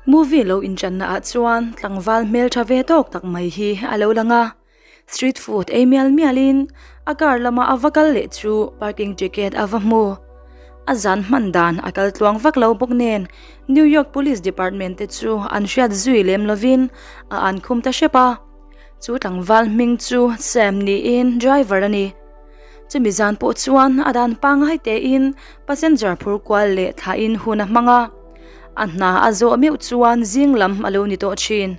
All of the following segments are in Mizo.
Movie lo inchanna ah chuan tlangval hmeltha ve tawk tak mai hi a lo lang a, street food ei mial mial in a car lama a va kal leh chu parking ticket a va hmu. A zan hman dan a kal tluang vak lo bawk nen New York Police Department te chu an hriat zui lem lovin a an khum ta hrep a. Chu tlangval hming chu Sam niin driver a ni. Chumi zan pawh chuan a dan pangngai tein passenger phur kual leh thlahin hun a hmang a, a hna a zawh meuh chuan zing lam a lo ni tawh thin.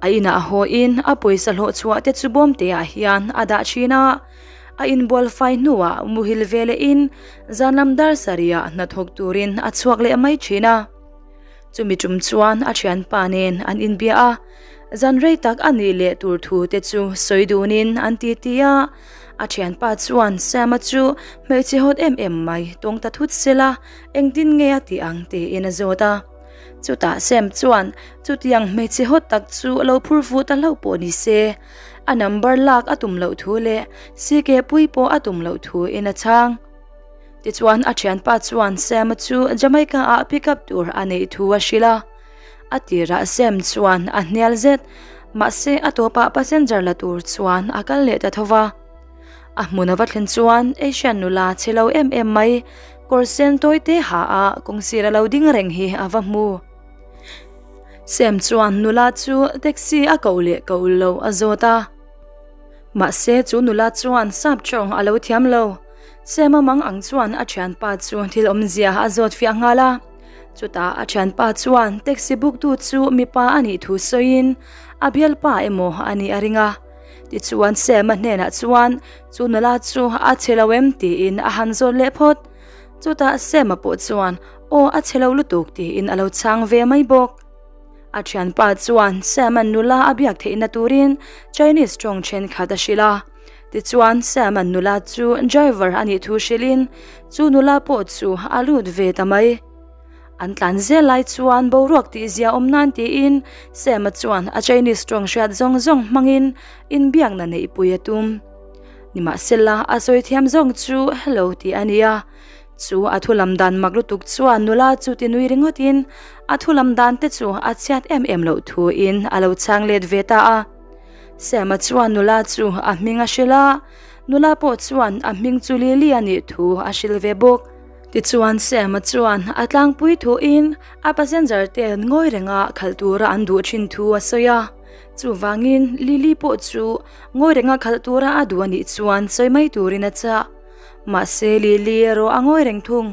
A inah hawiin a pawisa hlawh chhuah te chu bawm te ah hian a dah thin a, a inbual fai hnuah muhil ve lehin zan lam dar sarihah hnathawk turin a chhuak leh mai thin a. Chumi tum chuan a thianpa nen an inbia a, zan rei tak a nih leh tur thu te chu sawi dunin an ti ti a. A thianpa chuan Sam-a chu hmeichhe hawt em em mai tawng ta thut sela engtin nge a tih ang tiin a zawt a. Chutah Sam chuan chutiang hmeichhe hawt tak chu lo phur fuh ta hlauh pawh ni se, a number lak a tum loh thu leh CK pui pawh a tum loh thu in a chhang. Tichuan a thianpa chuan Sam-a chu Jamaica ah pick up tur a neih thu a hrilh a. A tirah Sam chuan a hnial zet, mahse a tawpah passenger la tur chuan a kal leh ta tho va. A hmun a va thlen chuan Asian nula chhe lo em em mai, kawr sen tawi te ha a kawngsir a lo ding reng hi a va hmu. Sam chuan nula chu taxi a koh leh koh lo a zawt a. Mahse chu nula chuan sap tawng a lo thiam lo. Sam a mang ang chuan a thianpa chu thil awmzia a zawt fiah nghal a. Chutah a thianpa chuan taxi book tu chu mipa a nih thu sawiin a bialpa emaw a nih a ring a. Tichuan Sam-a hnenah chuan chu nula chu a chhe lo em tiin a han zawt leh phawt. Chutah Sam-a pawh chuan aw a chhe lo lutuk tiin a lo chhang ve mai bawk. A thianpa chuan Sam-a'n nula a biak theihna turin Chinese tawng thenkhat a hrilh a. Tichuan Sam-a'n nula chu driver a nih thu hrilhin chu nula pawh chu a lut ve ta mai. An tlan zel lai chuan boruak tih zia awm nan tiin Sam-a chuan a Chinese tawng hriat zawng zawng hmangin inbiakna neihpui a tum. Nimahsela a sawi thiam zawng chu hello tih a ni a, chu a thu lam dan mak lutuk chuan nula chu ti nui ringawtin a thu lam dan te chu a chhiat em em loh thuin a lo chhang let ve ta a. Sam-a chuan nula chu a hming a hrilh a, nula pawh chuan a hming chu Lily a nih thu a hrilh ve bawk. Tichuan Sam-a chuan a tlangpui thuin a passenger te ngawi renga khalh tura an duh thin thu a sawi a, chuvangin Lily pawh chu ngawi renga khalh tura a duh a nih chuan sawi mai turin a chah. Mahse Lily erawh a ngawi reng thung.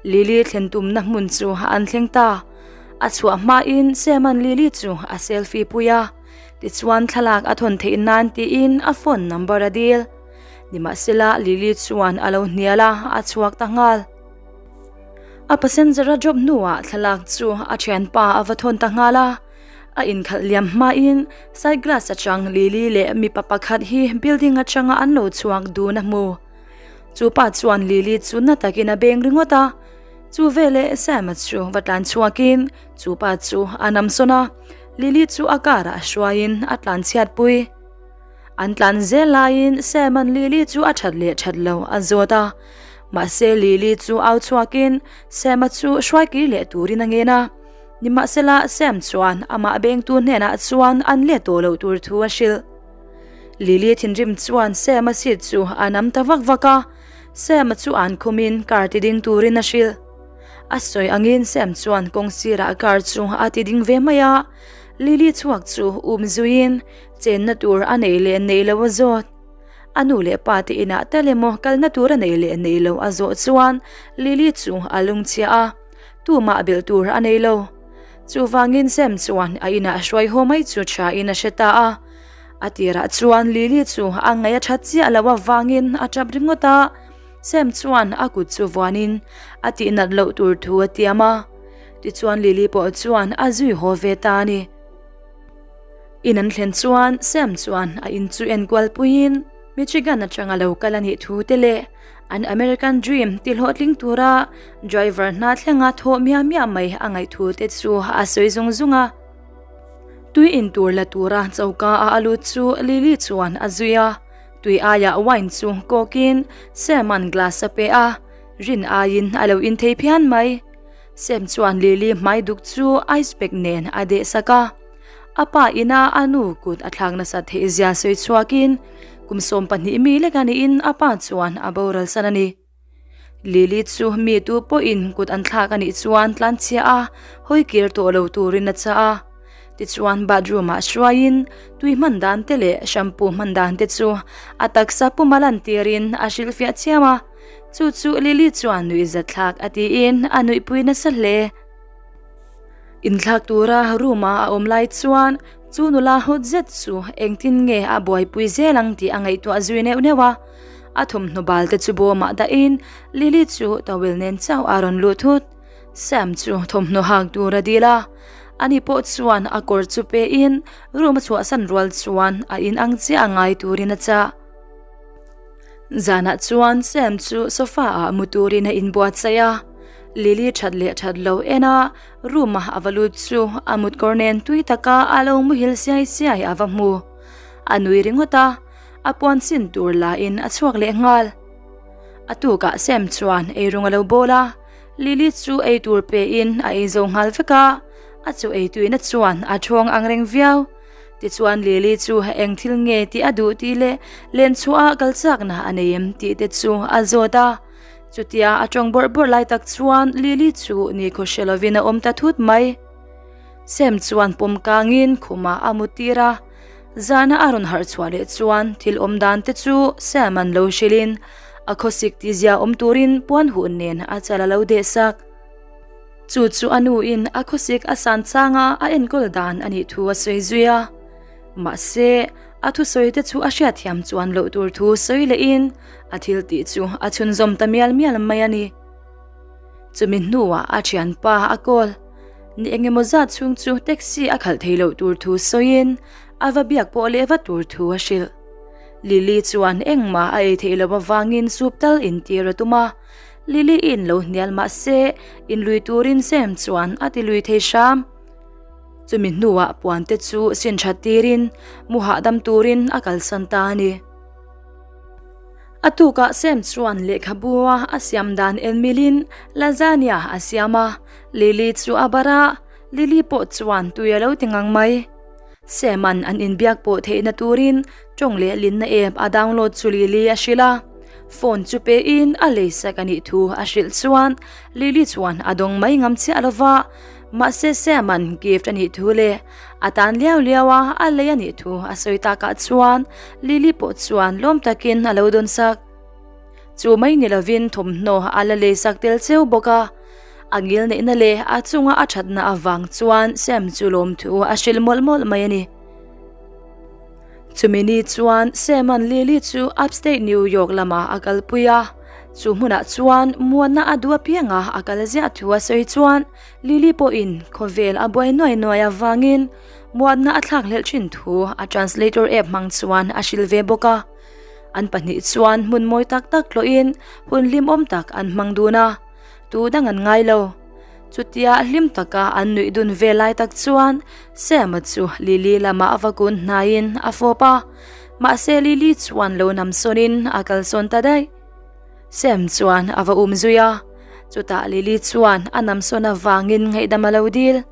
Lily thlen tumna hmun chu an thleng ta. A chhuah hmain Sam-a'n Lily chu a selfie pui a, tichuan thlalak a thawn theih nan tiin a phone number a dil. Nimahsela Lily chuan a lo hnial a, a chhuak ta nghal. A passenger a drop hnuah thlalak chu a thianpa a va thawn ta nghal a. A inkhalh liam hmain side glass atang Lily leh mipa pakhat hi building atanga an lo chhuak dun a hmu. Chu pa chuan Lily chu na takin a beng ringawt a, chu veleh Sam-a chu va tlan chhuakin chu pa chu a nam sawn a, Lily chu a car ah hruaiin a tlan chhiat pui. An tlan zel laiin Sam-a'n Lily chu a that leh that lo a zawt a, mahse Lily chu au chhuakin Sam-a chu hruai kir leh turin a ngen a, nimahsela Sam chuan amah bengtu hnenah chuan an let tawh loh tur thu a hrilh. Lily thinrim chuan Sam-a seat chu a nam ta vak vak a, Sam-a chu an khumin car ti ding turin a hrilh. A sawi angin Sam chuan kawng sirah car chu a ti ding ve mai a, Lily chhuak chu um zuiin chenna tur a nei leh nei lo a zawt. A nu leh pa te inah tal emaw kalna tur a nei leh nei lo a zawh chuan Lily chu a lungchhia a, tumah belh tur a nei lo. Chuvangin Sam chuan a inah hruai haw mai chu tha in a hre ta a. A tirah chuan Lily chu a ngaih a that chiah loh avangin a tap ringawt a, Sam chuan a kut chu vuanin a tihnat loh tur thu a tiam a. Tichuan Lily pawh chuan a zui haw ve ta a ni. In an thlen chuan Sam chuan a in chu enkual puiin Michigan atanga lo kal a nih thu te leh an American Dream ti hlawhtling tura driver hna thlenga thawh miah miah mai a ngaih thu te chu a sawi zung zung a. Tui in tur la tura choka a a lut chu Lily chuan a zui a, tui aiah wine chu kawkin Sam-a'n glass a pe a, rin aiin a lo in thei phian mai. Sam chuan Lily hmai duk chu ice pack nen a deh sak a. A pa ina a nu kut a thlak nasat theih zia sawi chhuakin kum 12 mi lek a niin a pa chuan a boral san a ni. Lily chu mi tu pawhin kut an thlak a nih chuan tlanchhia a hawi kir tawh lo turin a chah a. Tichuan bathroom ah hruaiin tui hman dan te leh shampoo hman dan te chu a taksa puma lantirin a hrilhfiah chiam a. Chu chu Lily chuan nuihzat thlak a tiin a nuihpui nasa hle. Inthlak tura room a a awm lai chuan chu nula hawt zet chu engtin nge a buaipui zel ang tih a ngaihtuah zui neuh neuh a. A thawmhnaw bal te chu bawmah dahin Lily chu towel nen chauh a rawn lut thut. Sam chu thawmhnaw hak tur a dil a, ani pawh chuan a kawr chu pe in room a chhuahsan rual chuan a in ang chiah a ngai turin a chah. Zanah chuan Sam chu sofa ah mu turin a inbuatsaih a, Lily that leh that lo en a room a a va lut chu a mutkawr nen tui taka a lo muhil siai siai a va hmu. A nui ringawt a, a puan chin tur la in a chhuak leh nghal. A tukah Sam chuan eirawng a lo bawl a, Lily chu ei tur pe in a ei zo nghal vek a, a chaw ei tuina chuan a thawng ang reng viau. Tichuan Lily chu eng thil nge tih a duh tih leh len chhuah a kal chakna a nei em tih te chu a zawt a. Chutia a tawng bawrh bawrh lai tak chuan Lily chu nikhaw hre lovin a awm ta thut mai. Sam chuan pawm kangin khumah a mu tir a, zana a rawn harh chhuah leh chuan thil awm dan te chu Sam an lo hrilhin a khawsik tizia awm turin puan huh nen a chal a lo deh sak. Chu chu a nuin a khawsik a san changa a enkawl dan a nih thu a sawi zui a. Mahse, a thusawi te chu a hriatthiam chuan loh tur thu sawi lehin a thil tih chu a chhunzawm ta mial mial mai a ni. Chumi hnuah a thianpa a call. Ni engemaw zat chhung chu taxi a khalh thei loh tur thu sawiin a va biak pawh leh va tur thu a hrilh. Lily chuan engmah a ei theih loh avangin soup tal intir a tum a, Lily in lo hnial mah se inlui turin Sam chuan a ti lui thei hram. Chumi hnuah puan te chu sin that tirin mu hahdam turin a kalsan ta a ni. A tukah Sam chuan lehkhabu a a siam dan en milin lasagna a siam a, Lily chu a barh a, Lily pawh chuan tui a lo ti ngang mai. Sam-a'n an inbiak pawh theihna turin tawng leh linna app a download chu Lily a hrilh a, phone chu pein a leisak a nih thu a hrilh chuan Lily chuan a dawng mai ngam chiah lo va, mahse Sam-a'n gift a nih thu leh A tan liau liau a, a lei a nih thu a sawi takah chuan Lily pawh chuan lawm takin a lo dawn sak. Chu mai ni lovin thawmhnaw a la lei sak tel cheu bawk a. A ngil neihna leh a chunga a thatna avang chuan Sam chu lawmthu a hrilh mawlh mawlh mai a ni. Chumi ni chuan Sam-a'n Lily chu upstate New York lamah a kalpui a, chu hmunah chuan muanna a duh apianga a kal ziah thu a sawi chuan Lily pawhin khawvel a buai nuai nuai avangin muatna a thlak hlelh thin thu a translator app hmang chuan a hrilh ve bawk a. An pahnih chuan hmun mawi tak tak tlawhin hun hlimawm tak an hmang dun a, tu dang an ngai lo. Chutia hlim taka an nuih dun ve lai tak chuan Sam-a chu Lily lamah a va kun hnaiin a fawp a, mahse Lily chuan lo namsawnin a kalsawn ta daih. Sam chuan a va um zui a, chutah Lily chuan a namsawn avangin ngaihdam a lo dil.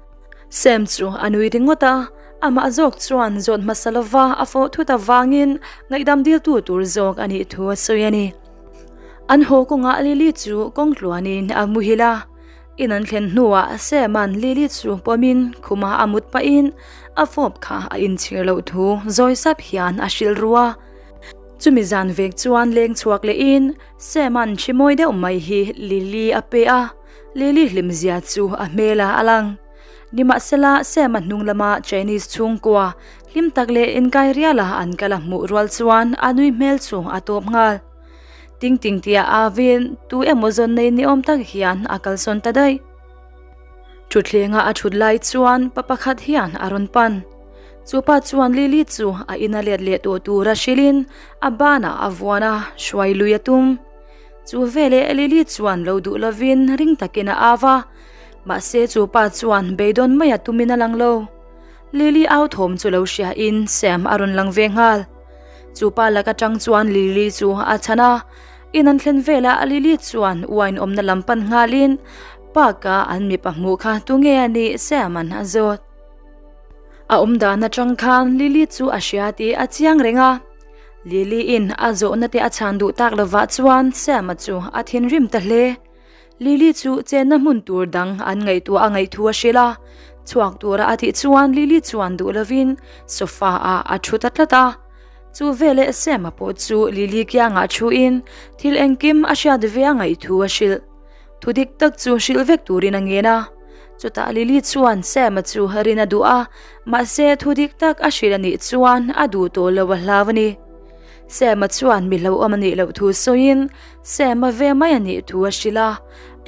Sam chu a nui ringawt a, amah zawk chuan zawt hmasa lova a fawh thut avangin ngaihdam diltu tur zawk a nih thu a sawi a ni. An haw kawngah Lily chu kawng tluanin a muhil a, in an thlen hnuah Sam-a'n Lily chu pawmin khuma a mut pahin a fawp kha a inchhir loh thu zawi sap hian a hrilh ru a. Chumi zan vek chuan leng chhuak lehin Sam-a'n hri mawi deuh mai hi Lily a pe a, Lily hlimzia chu a hmelah a lang. Nimahsela Sam-a hnung lama Chinese chhungkua hlim tak leh inkai riala an kal a hmuh rual chuan a nui hmel chu a tawp nghal. Ting ting tia avin tu emaw zawn nei ni awm tak hian a kalsawn ta daih. Thuthlenga a thut lai chuan pa pakhat hian a rawn pan. Chu pa chuan Lily chu a ina let leh tawh tura hrilhin a banah a vuan a, hruai lui a tum. Chu veleh Lily chuan lo duh lovin ring takin a au a, mahse chu pa chuan beidawn mai a tumin a lang lo. Lily au thawm chu lo hriain Sam a rawn lang ve nghal. Chu pa lak atang chuan Lily chu a chhan a, in an thlen velah Lily chuan wine awmna lam pan nghalin. Park a an mipa hmuh kha tunge a nih Sam-a'n a zawt. A awm dan atang khan Lily chu a hria tih a chiang reng a. Lily-in a zawhna te a chhan duh tak lovah chuan Sam-a chu a thinrim ta hle. Lily chu chenna hmun tur dang an ngaihtuah a ngaih thu a hrilh a. Chhuak tura a tih chuan Lily chuan duh lovin sofa ah a thu ta tlat a. Chu veleh Sam-a pawh chu Lily kiangah thuin thil engkim a hriat ve a ngaih thu a hrilh. Thu dik tak chu hrilh vek turin a ngen a. Chutah Lily chuan Sam-a chu rin a duh a, mahse thu dik tak a hrilh a nih chuan a duh tawh lo a hlau a ni. Sam-a chuan mi hlauhawm a nih loh thu sawiin Sam-a ve mai a nih thu a hrilh a,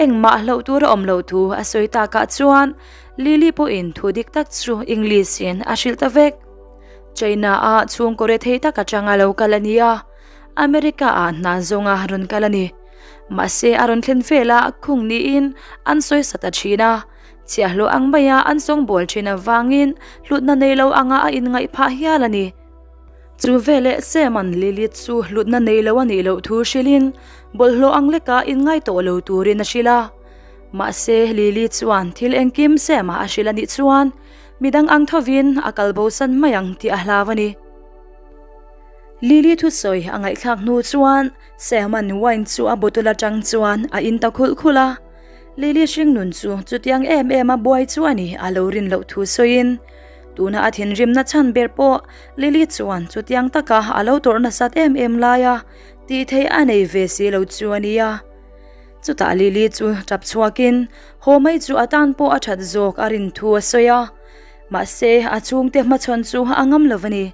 engmah hlauh tur a awm loh thu a sawi takah chuan Lily pawhin thu dik tak chu English-in a hrilh ta vek. China-a chhungkaw rethei tak atanga lo kal a ni a, America-ah hna zawnga rawn kal a ni. Mahse a rawn thlen velah khung niin an sawi sa ta thin a, chhiahhlawh ang maia an sawngbawl thin avangin hlutna nei lo anga a inngaih phah hial a ni. Chu veleh Sam-a'n Lily chu hlutna nei lo a nih loh thu hrilhin bawlhhlawh ang leka inngai tawh lo turin a hrilh a. Mahse Lily chuan thil engkim Sam-a a hrilh a nih chuan midang ang thovin a kal bosan mai ang tih a hlau a ni. Lily thusawi a ngaihthlak hnu chuan Sam-a'n wine chu a bottle atang chuan a in ta khulh khulh a. Lily hringnun chu chutiang em em a buai chu a ni a lo rin loh thu sawiin tuna a thinrimna chhan ber pawh Lily chuan chutiang taka a lo tawrh nasat em em laia tih theih a nei ve si lo chu a nia. Chutah Lily chu tap chhuakin haw mai chu a tan pawh a that zawk a rin thu a sawi a, mahse a chhungte hmachhawn chu a ngam lo a ni.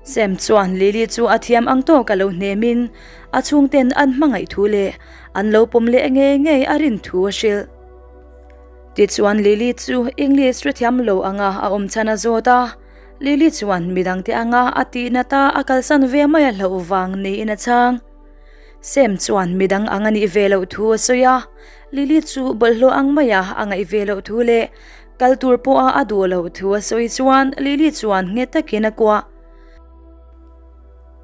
Sam chuan Lily chu a thiam ang tawk a lo hnemin a chhungten an hmangaih thu leh an lo pawm leh ngei ngei a rin thu a hrilh. Tichuan Lily chu English hrethiam lo anga a awm chhan a zawt a, Lily chuan midangte anga a tihna ta a kalsan ve mai a hlauh vang niin a chhang. Sam chuan midang ang a nih ve loh thu a sawi a, Lily chu bawlhhlawh ang maia a ngaih ve loh thu leh Kal tur pawha a duh loh thu a sawi chuan Lily chuan nghet takin a kuah.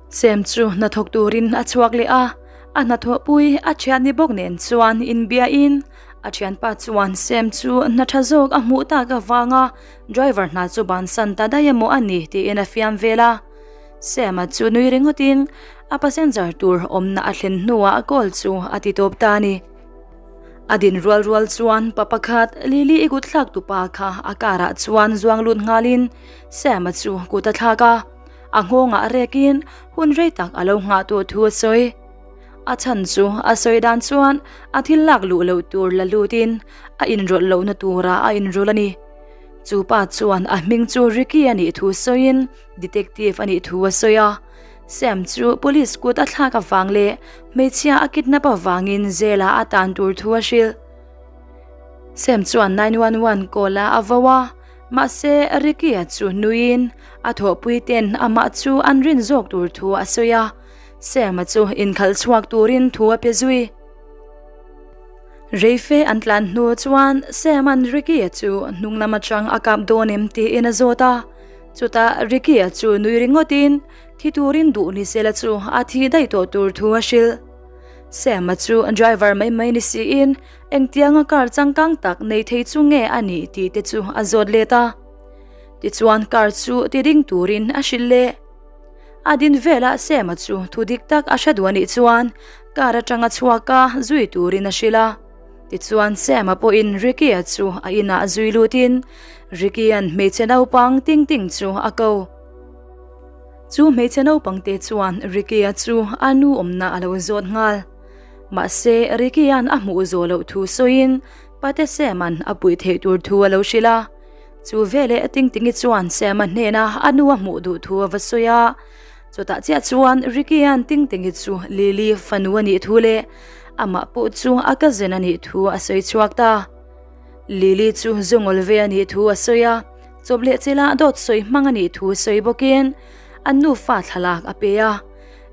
Sam chu hnathawk turin a chhuak leh a, a hnathawhpui a thian ni bawk nen chuan inbiain a thianpa chuan Sam chu hna tha zawk a hmuh tak avanga driver hna chu bansan ta daih emaw a ni tiin a fiam vel a. Sam-a chu nui ringawtin a passenger tur awmna a thlen hnuah a call chu a ti tawp ta a ni. A din rual rual chuan pa pakhat Lily i kut thlak tu pa kha a car ah chuan zuang lut nghalin Sam-a chu kut a thlak a, a nghawngah a rekin hun rei tak a lo nghah tur thu a sawi. A chhan chu a sawi dan chuan a thil lak luh loh tur la lutin a inrawlh lohna turah a inrawlh a ni. Chu pa chuan a hming chu Ricky a nih thu sawiin detective a nih thu a sawi a. Sam chu police kut a thlak avang leh hmeichhia a kidnap avangin jail ah a tan tur thu a hrilh. Sam chuan 911 call ah a vo a, mahse Ricky-a chu nuiin a thawhpui ten amah chu an rin zawk tur thu a sawi a, Sam-a chu inkhalh chhuak turin thu a pe zui. Reife an tlan hnu chuan Sam-a'n Ricky-a chu hnung lam atang a kap dawn em tiin a zawt a. Chutah Ricky-a chu nui ringawtin thi turin duh ni sela chu a thi daih tawh tur thu a hrilh. Sam-a chu driver mai mai ni siin engtianga car changkang tak nei thei chu nge a nih tih te chu a zawt let a. Tichuan car chu ti ding turin a hrilh leh. A din velah Sam-a chu thu dik tak a hre duh a nih chuan car atanga chhuak a zui turin a hrilh a. Tichuan Sam-a pawhin Ricky-a chu a inah zui lutin Ricky-a'n hmeichhe naupang Ting Ting chu a ko. Chu hmeichhe naupang te chuan Ricky-a chu a nu awmna a lo zawt nghal. Mahse Ricky-a'n a hmuh zawh loh thu sawiin Pate Sam-a'n a puih theih tur thu a lo hrilh a. Chu veleh Ting Tingi chuan Sam-a hnena a nu a hmuh duh thu a va sawi a. Chutah chiah chuan Ricky-a'n Ting Tingi chu Lily fanu a nih thu leh amah pawh chu a cousin a nih thu a sawi chhuak ta. Lily chu zungawl ve a nih thu a sawi a, chawp leh chila dawt sawi hmang a nih thu sawi bawkin an nufa thlalak a pe a.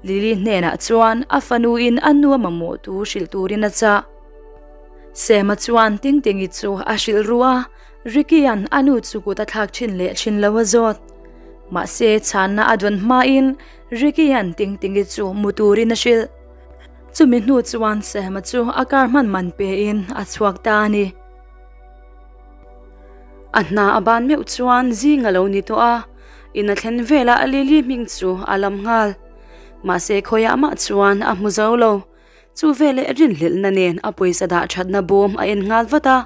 Lily hnenah chuan a fanuin a nu a mamawh thu hrilh turin a chah. Sam-a chuan Ting Tingi chu a hrilh ru a, Ricky-a'n a nu chu kut a thlak thin leh thin lo a zawt. Mahse, chhanna a dawn hmain Ricky-a'n Ting Tingi chu mu turin a hrilh. Chumi hnu chuan Sam-a chu a car hman man pein a chhuak ta a ni. A hna a ban meuh chuan zing a lo ni tawh a, in a thlen velah Lily hming chu a lam nghal. Mahse khawiah mah chuan a hmu zo lo. Chu veleh rinhlelhna nen a pawisa dah thatna bawm a en nghal vat a,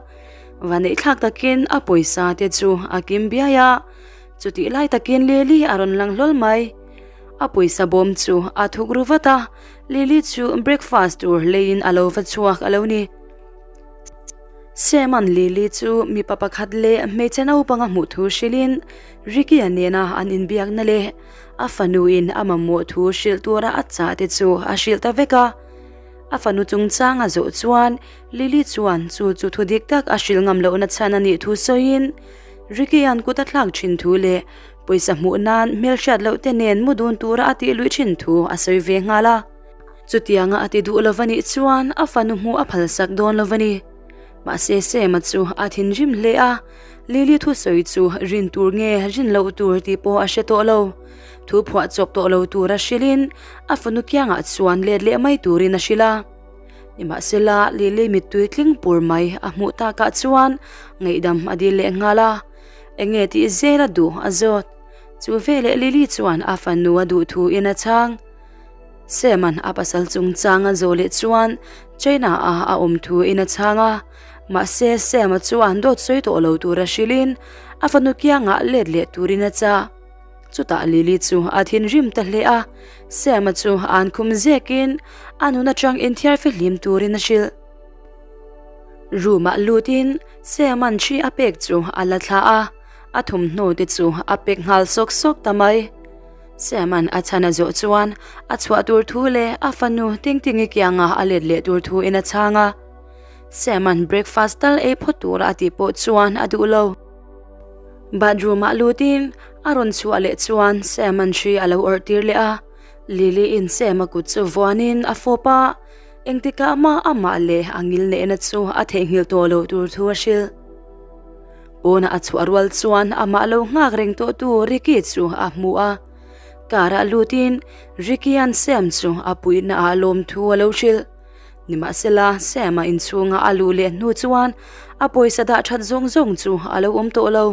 vaneihthlak takin a pawisa te chu a kim biai a, chutih lai takin Lily a rawn lang hlawl mai. A pawisa bawm chu a thuk ru vat a, Lily chu breakfast tur leiin a lo va chhuak a lo ni. Sam-a'n Lily chu mipa pakhat leh hmeichhe naupang a hmuh thu hrilhin Ricky-a nena an inbiakna leh A fanuin a mamawh thu hrilh tura a chah te chu a hrilh ta vek a. A fanu chungchang a zawh chuan Lily chuan chu chu thu dik tak a hrilh ngam lohna chhan a nih thu sawiin Ricky-a'n kut a thlak thin thu leh pawisa hmuh nan hmelhriat loh te nen mu dun tura a tih luih thin thu a sawi ve nghal a. Chutianga a ti duh lo va nih chuan a fanu hmuh a phalsak dawn lo va ni. Mahse Sam-a chu a thinrim hle a, Lily thusawi chu rin tur nge rin loh tur tih pawh a hre tawh lo. Thu phuah chawp tawh lo tura hrilhin a fanu kiangah chuan let leh mai turin a hrilh a. Nimahsela Lily mittui tling pur mai a hmuh takah chuan ngaihdam a dil leh nghal a, enge tih zel a duh a zawt. Chu veleh Lily chuan a fanu a duh thuin a chhang. Sam-a'n a pasal chungchang a zawh leh chuan China-a a awm thuin a chhang a, mahse Sam-a chuan dawt sawi tawh lo tura hrilhin a fanu kiangah let leh turin a chah. Chutah Lily chu a thinrim ta hle a, Sam-a chu an khum zekin a nun atang inthiar fihlim turin a hrilh. Room-ah lutin Sam-a'n thi a pek chu a la thla a, a thawmhnaw te chu a pek nghal sawk sawk ta mai. Sam-a'n a chhan a zawh chuan a chhuah tur thu leh a fanu Tingtingi kianga a let leh tur thuin a chhang a. Sam-a'n breakfast tal ei phawt tura a tih pawh chuan a duh lo. Bathroom-ah lutin a rawn chhuah leh chuan Sam-a'n hri a lo awrh tir leh a. Lily-in Sam-a kut chu vuanin a fawp a, engtikah mah amah leh a ngilneihna chu a theihnghilh tawh loh tur thu a hrilh. Pawnah a chhuah rual chuan amah lo nghak reng tawh tu Ricky chu a hmu a, car ah lutin Ricky-a'n Sam chu a puihna ah lawmthu a lo hrilh. Nimahsela, Sam-a inchhunga a luh leh hnu chuan a pawisa dah that zawng zawng chu a lo awm tawh lo.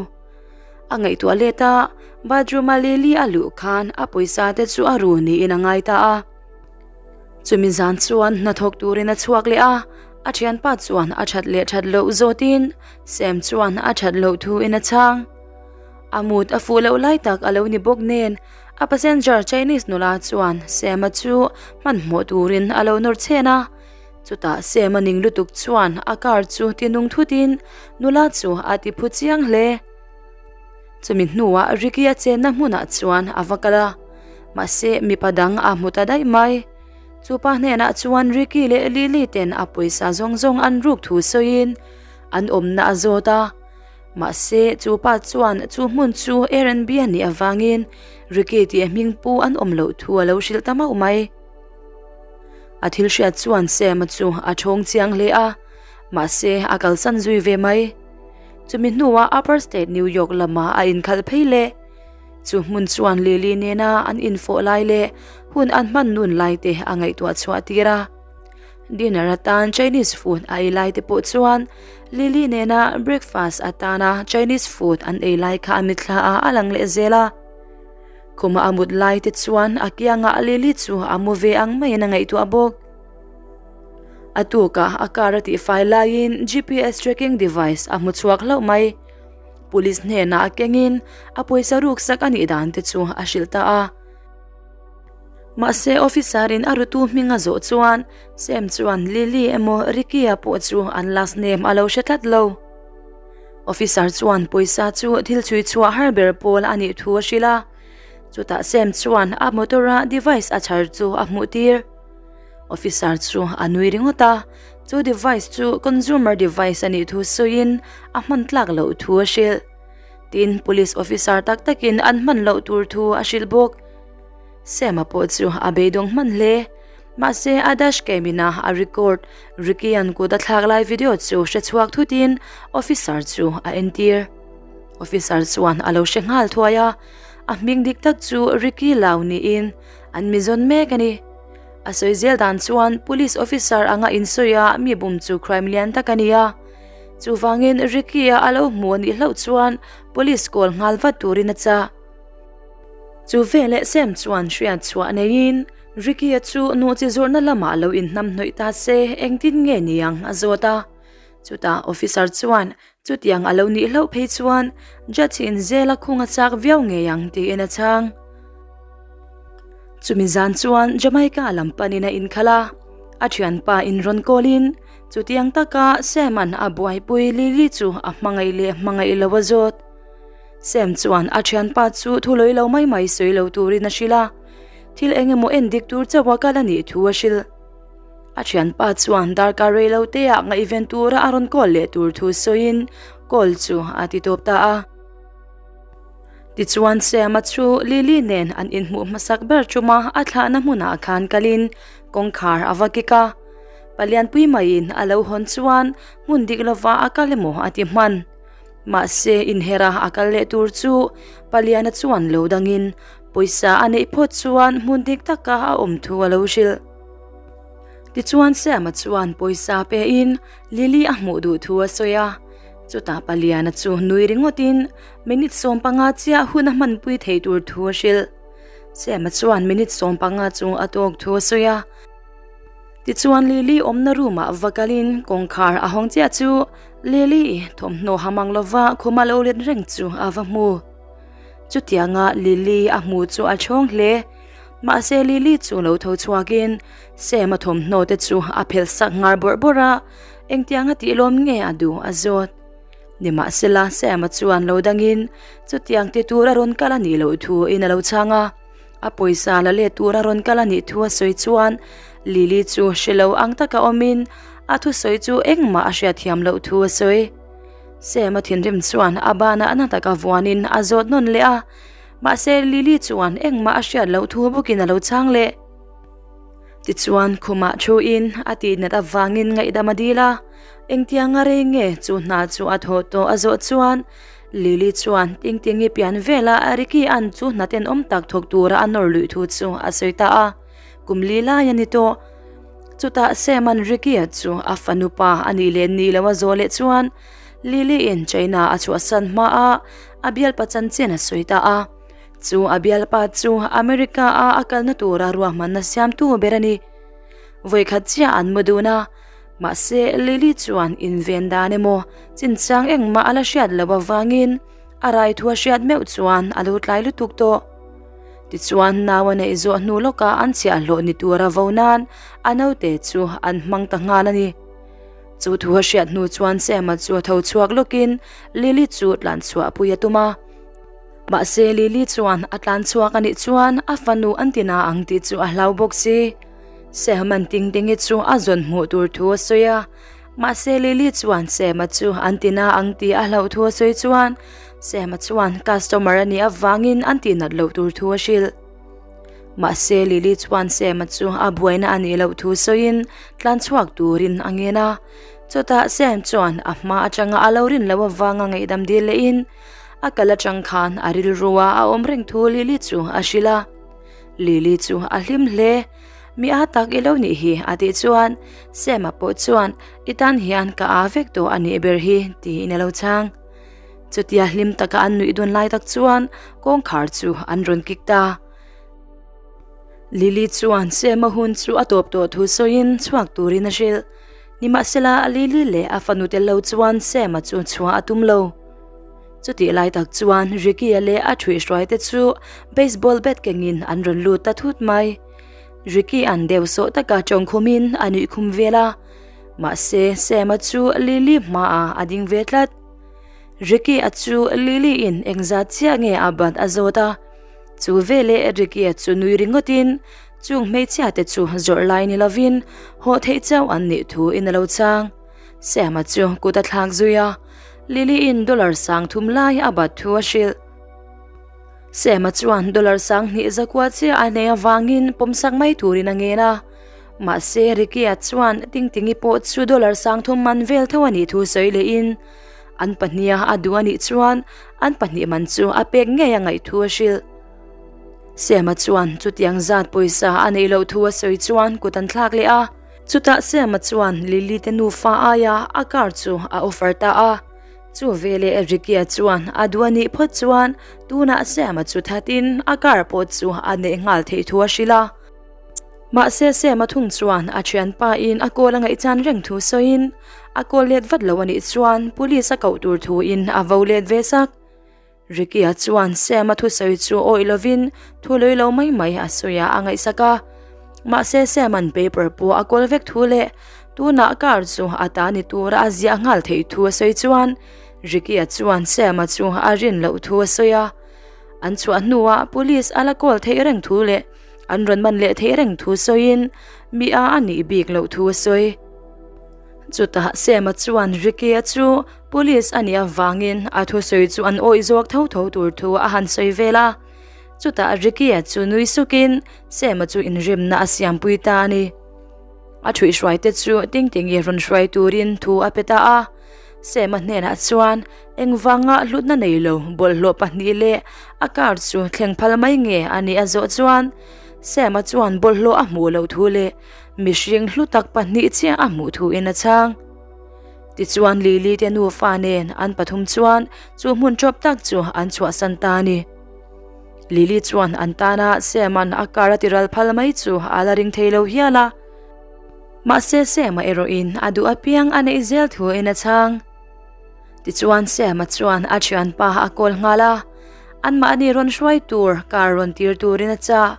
A ngaihtuah let a, bathroom-a Lily a luh khan a pawisa te chu a ru niin a ngai ta a. Chumi zan chuan hnathawk turin a chhuak leh a, a thianpa chuan a that leh that loh zawtin Sam chuan a that loh thuin a chhang. A mut a fuh loh lai tak a lo ni bawk nen a passenger Chinese nula chuan Sam-a chu hmanhmawh turin a lo nawr chhen a, chutah Sam-a ning lutuk chuan a car chu tinung thutin nula chu a ti phu chiang hle. Chumi hnuah Ricky-a chenna hmunah chuan a va kal a, mahse mipa dang a hmu ta daih mai. Chupa hnenah chuan Ricky leh Lily ten a pawisa zawng zawng an ruk thu sawiin an awmna a zawt a, mahse chupa chuan chu hmun chu Airbnb a nih avangin Ricky tih hming pu an awm loh thu a lo hrilh ta mauh mai. A thil hriat chuan Sam-a chu a thawng chiang hle a, mahse a kalsan zui ve mai. Chumi hnuah Upper State New York lamah a inkhalh phei leh. Chu hmun chuan Lily nena an infawh lai leh hun an hman nun lai te a ngaihtuah chhuah tir a. Dinner atan Chinese food a ei lai te pawh chuan Lily nena breakfast atana Chinese food an ei lai kha a mitthla ah a lang leh zel a. Khuma a mut lai te chuan a kiangah Lily chu a mu ve ang maiin a ngaihtuah bawk. A tukah a car a tihfai laiin GPS tracking device a hmu chhuak hlauh mai. Police hnenah a kengin a pawisa ruksak a nih dan te chu a hrilh ta a. Mahse officer in a rutu hming a zawh chuan Sam chuan Lily emaw Ricky-a pawh chu an last name a lo hre tlat lo. Officer chuan pawisa chu thil chhui chhuah har ber pawl a nih thu a hrilh a. Chutah Sam chuan a motor a device a chhar chu a hmuh tir. Officer chu a nui ringawt a, chu device chu consumer device a nih thu sawiin a hman tlak loh thu a hrilh. Tin, police officer tak takin an hman loh tur thu a hrilh bawk. Sam-a pawh chu a beidawng hman hle. Mahse, a dash cam ina a record Ricky-a'n kut a thlak lai video chu hre chhuak thutin officer chu a entir. Officer chuan a lo hre nghal thuai a, a hming dik tak chu Ricky Lau niin an mi zawn mek a ni. A sawi zel dan chuan police officer anga insawi a mi bum chu crime lian tak a ni a. Chuvangin Ricky-a a lo hmu a nih hlauh chuan police call nghal vat turin a chah. Chu veleh Sam chuan hriat chhuah neiin Ricky-a chu nuhchi zawrhna lamah lo inhnamhnawih ta se engtin nge niang a zawt a. Chutah officer chuan chutiang a lo nih hlauh phei chuan judge in zela khung a chak viau ngei ang tiin a chhang. Chumi zan chuan Jamaica lam panin a inkhalh a, a thianpa in rawn call in chutiang taka Sam-a'n a buaipui Lily chu a hmangaih leh hmangaih lo a zawt. Sam chuan a thianpa chu thu lawi lo mai mai sawi lo turin a hrilh a, thil eng emaw en dik tur chauh a kal a nih thu a hrilh. A thianpa chuan darkar rei lo te ah ngaihven tura a rawn call leh tur thu sawiin call chu a ti tawp ta a. Tichuan Sam-a chu Lily nen an inhmuh hmasak ber ṭuma a thlahna hmunah khan kalin kawngkhar a va kik a. Palianpui maiin a lo hawn chuan hmun dik lova a kal emaw a ti hman. Mahse inhera a kal leh tur chu Paliana chuan lo dangin pawisa a neih phawt chuan hmun dik taka a awm thu a lo hrilh. Tichuan Sam-a chuan pawisa pein Lily a hmuh duh thu a sawi a, chutah Paliana chu nui ringawtin minute 15 chiah hun a hmanpui thei tur thu a hrilh. Sam-a chuan minute 15 chu a tawk thu a sawi a. Tichuan Lily awmna room ah va kalin kawngkhar a hawng chiah chu Lily thawmhnaw ha mang lova khuma lo let reng chu a va hmu. Chutianga Lily a hmu chu a chhawng hle. Mahse Lily chu lo tho chhuakin Sam a thawmhnaw te chu a phelh sak nghar bawrh bawrh a, engtianga tih lawm nge a duh a zawt. Nimahsela Sam-a chuan lo dangin chutiang ti tur a rawn kal a nih loh thu in a lo chhang a. A pawisa la let tur a rawn kal a nih thu a sawi chuan Lily chu hre lo ang taka awmin a thusawi chu engmah a hriatthiam loh thu a sawi. Sam-a thinrim chuan a banah na taka vuanin a zawt nawn leh a, mahse Lily chuan engmah a hriat loh thu bawkin a lo chhang leh. Tichuan khumah thuin a tihnat avangin ngaihdam a dil a, engtianga rei nge chu hna chu a thawh tawh a zawh chuan Lily chuan Tingtingi pian vela Ricky an chu hna tenawm tak thawk tura a nawr luih thu chu a sawi ta a, kum li lai a ni tawh. Chutah Sam an Ricky-a chu a fanu pa a nih leh ni lo a zawh leh chuan Lily in China a chhuahsan hma a a bialpa chanchin a sawi ta a. Chu a bialpa chu America a a kalna tura ruahmanna siamtu ber a ni. Vawikhat chiah an mu dun a. Mahse, Lily chuan inven dan emaw chinchang engmah a la hriat loh avangin a rai thu a hriat meuh chuan a lo tlai lutuk tawh. Tichuan, nau a neih zawh hnu lawkah an chhiahhlawh ni tura vo nan a naute chu an hmang ta nghal a ni. Chu thu a hriat hnu chuan Sam-a chu a tho chhuak lawkin Lily chu tlan chhuah pui a tum a. Mahse, Lily chuan a tlan chhuak a nih chuan a fanu an ti na ang tih chu a hlau bawk si. Sehman Tingtingi chu a zawn hmuh tur thu a sawi a, mahse Lily chuan Sehma chu an ti na ang tih a hlauh thu a sawi chuan Sehma chuan customer a nih avangin an tih nat loh tur thu a hrilh. Mahse Lily chuan Sehma chu a buaina a nih loh thu sawiin tlan chhuak turin a ngen a, chutah Sehm chuan a hma atanga a lo rin loh avanga ngaihdam dil lehin a kal atang khan a rilru a a awm reng thu Lily chu a hrilh a. Lily chu a hlim hle. Mi a tak i lo nih hi a tih chuan Sam-a pawh chuan i tan hian ka a vek tawh a nih ber hi tiin a lo chhang. Chutia hlim taka an nuih dun lai tak chuan kawngkhar chu an rawn kik ta. Lily chuan Sam-a hun chu a tawp tawh thu sawiin chhuak turin a hrilh. Nimahsela Lily leh a fanu tel lo chuan Sam-a chu chhuah a tum lo. Chutih lai tak chuan Ricky-a leh a ṭhuihhruaite chu baseball bat kengin an rawn lut ta thut mai. Ricky-a'n deuh sawh taka ṭawngkhumin a nuih khum vel a, mahse Sam-a chu Lily hmaah a ding ve tlat. Ricky-a chu Lily-in engzat chiah nge a bat a zawt a, chu veleh Ricky-a chu nui ringawtin chung hmeichhiate chu zawrh lai ni lovin haw theih chauh an nih thuin a lo chhang. Sam-a chu kut a thlak zui a, Lily-in dollar 3000 lai a bat thu a hrilh. Sam-a chuan dollar 2000 zakua chiah a nei avangin pawmsak mai turin a ngen a. Mahse, Ricky-a chuan Tingtingi pawh chu dollar 3000 man vel tho a nih thu sawi lehin an pahniha a duh a nih chuan an pahnih man chu a pek ngei a ngaih thu a hrilh. Siama chuan chutiang zat pawisa a neih loh thu a sawi chuan kut an thlak leh a. Chutah Siama chuan Lily te nufa aia a car chu a offer ta a. Chu veleh Ricky-a chuan a duh a nih phawt chuan tunah Siama chu thatin a car pawh chu a neih nghal theih thu a hrilh a. Mahse Siama thung chuan a thianpa in a call a ngaihchan reng thu sawiin a call let vat lo a nih chuan police a koh tur thu in a vo let ve sak. Ricky-a chuan Sam-a thusawi chu awih lovin thu lui lo mai mai a sawi a, a ngaihsak a. Mahse Sam-a'n paper pawh a kawl vek thu leh tunah car chu a ta ni tura a ziah nghal theih thu a sawi chuan Ricky-a chuan Sam-a chu a rin loh thu a sawi a. An chhuah hnuah police a la kawl theih reng thu leh an rawn man leh theih reng thu sawiin mi a a nih bik loh thu a sawi. Chutah Sam-a chuan Ricky-a chu Police a nih avangin a thusawi chu an awih zawk tho tho tur thu a han sawi vel a. Chutah Ricky-a chu nui sukin Sam-a chu inremna a siampui ta a ni. A thuihhruaite chu Tingtingi rawn hruai turin thu a pe ta a. Sam-a hnenah chuan engvanga hlutna nei lo bawlhhlawh pahnih leh a car chu thleng phal mai nge a nih a zawh chuan Sam-a chuan bawlhhlawh a hmuh loh thu leh mihring hlu tak pahnih chiah a hmuh thuin a chhang. Tichuan Lily te nufa nen an pathum chuan chu hmun ṭawp tak chu an chhuahsan ta a ni. Lily chuan an tana Sam-a'n a car a tiral phal mai chu a la ring thei lo hial a. Mahse Sam-a erawhin a duh apiang a neih zel thuin a chhang. Tichuan Sam-a chuan a thianpa a call nghal a, anmahni rawn hruai tur car rawn tir turin a chah.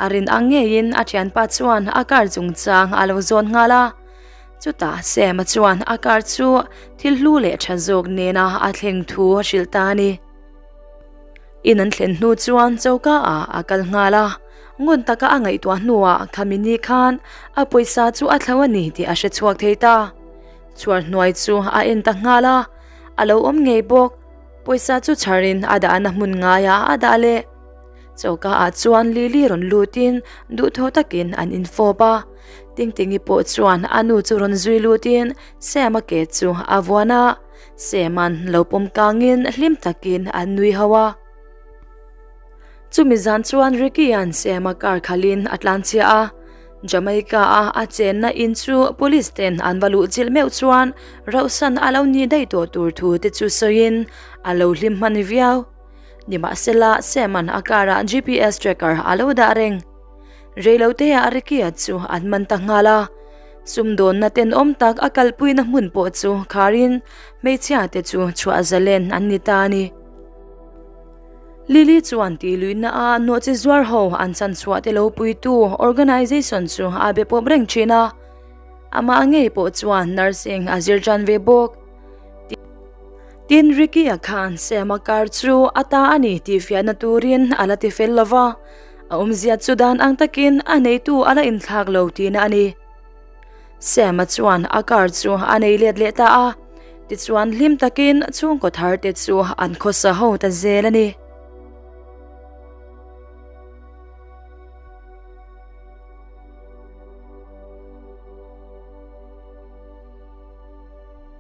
A rin ang ngeiin a thianpa chuan a car chungchang a lo zawn nghal a. Chutah Sam-a chuan a car chu thil hlu leh tha zawk nena a thleng thu a hrilh ta a ni. In an thlen hnu chuan choka ah a kal nghal a, ngun taka a ngaihtuah hnuah khami ni khan a pawisa chu a thlo a ni tih a hre chhuak thei ta. Chhuar hnuai chu a en ta nghal a, a lo awm ngei bawk. Pawisa chu chharin a dahna hmun ngaiah a dah leh. Choka ah chuan Lily rawn lutin duhthawh takin an infawp a, Tingtingi pawh chuan a nu chu rawn zui lutin Sam-a ke chu a vuan a, Sam-a'n lo pawm kangin hlim takin an nui ho a. Chumi zan chuan Ricky-a'n Sam-a car khalhin a tlanchhia a, Jamaica-a a chenna in chu police ten an va luh chilh meuh chuan rauhsan a lo ni daih tawh tur thu te chu sawiin a lo hlim hman viau. Nimahsela, Sam-a'n a car-ah GPS tracker a lo dah reng. Reiloteah Ricky-a chu an man ta nghal a. Sumdawnna tenawm tak a kalpuina hmun pawh chu kharin hmeichhia te chu chhuah zalen an ni ta a ni. Lily chuan tihluihna a nawhchi zuar ho an chhanchhuah te lo puitu organisation chu a be pawp reng thin a. Amah ngei pawh chuan nursing a zir tan ve bawk. Tin, Ricky-a khan Sam-a car chu a ta a ni tih fiahna turin a la ti fel lo va, a awmzia chu dan ang takin a neitu a la inthlak lo tihna a ni. Sam-a chuan a car chu a nei let leh ta a, tichuan hlim takin chhungkaw thar te chu an khawsa ho ta zel a ni.